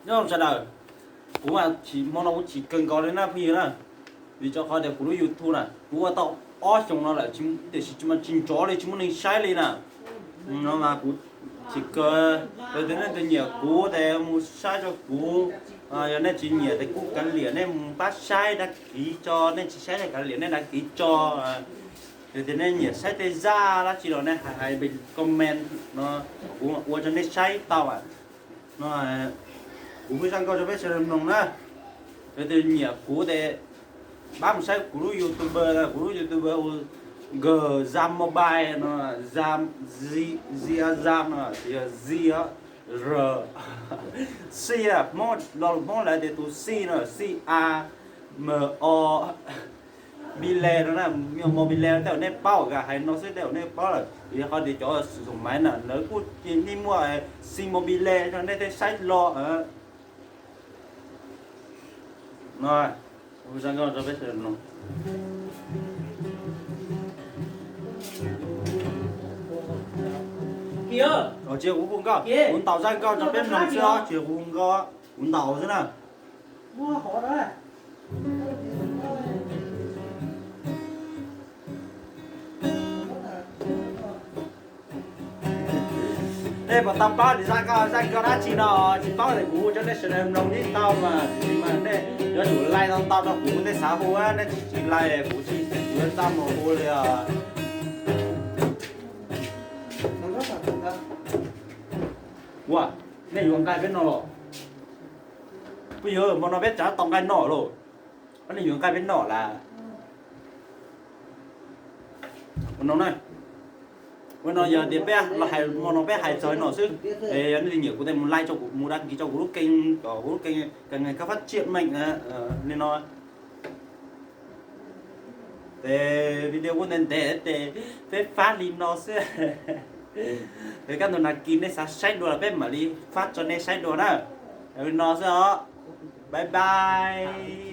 Nyob zoo sawv daws, kuv mas hmo no kuv chim kawg nkaus li na phooj ywg na, vim rau qhov tias kuv lub YouTube na kuv ua tau ob xyoos no lawm tiam sis tsis mas tsis nrov li, tsis muaj neeg saib li na. No mas kuv chim kawg. Yog tias nej tus nyiam kuv ces mus saib rau kuv, yog nej tsis nyiam ces kuj kav liam, nej mus pab saib dag kiv tso, nej tsis saib nej kav liam, nej dag kiv tso. Yog tias nej nyiam saib tej zaj dab tsi los nej hais hais comment no, kuv ua rau nej saib tau. No kuv pheej zaj nkauj rau peb sawv daws mloog na. Yog tias nyiam kuv ces pab mus saib kuv lub YouTube, kuv lub YouTube hu Nkawg Zam Mobile no, Zam, Zi, Zi a Zam no, yog Zi, R, Xi, Hmoob, lo lus Hmoob lawv tias tus Xi no, Xi A, M, O, Mobile no na, Mobile tej uas nej paub, hais no xwb tej uas nej paub lawm, vim qhov tias cov xum maiv na lawv kuj cia li muaj Xi Mobile no, nej thiaj saib los. No, kuv zaj nkauj rau peb sawv daws mloog. Tsis yog kuv hu nkauj, kuv ntaus zaj nkauj rau peb mloog xwb os, tsis yog kuv hu nkauj, kuv ntaus xwb na. Nej puas tau paub tias zaj nkauj, zaj nkauj dab tsi no, tsis paub ces kuv hu rau nej sawv daws mloog tib tau mas, tiam sis mas nej yuav tsum like tau ntau rau kuv, nej xav hu nej tsis like kuv tsis, kuv yuav tsis mus hu li os. Ua, nej yuav nqaij peb noj los? Puas yog hmo no peb tsav tau nqaij noj lauj? Nej yuav nqaij peb noj lawm? Ua no na, ua no yog tias peb los hais hmo no peb hais txog no xwb. Yog nej nyiam kuv ces mus like rau kuv, mus đăng ký rau kuv lub kênh, kuv lub kênh Ngày Khám Phá Triệu Mệnh li no. Ces video kuj ntev ntev ces peb fab li no xwb. Ces kaj ntug nag kis nej xav saib dua los peb mam li fab tso nej saib dua na. Li no xwb os. Bye bye.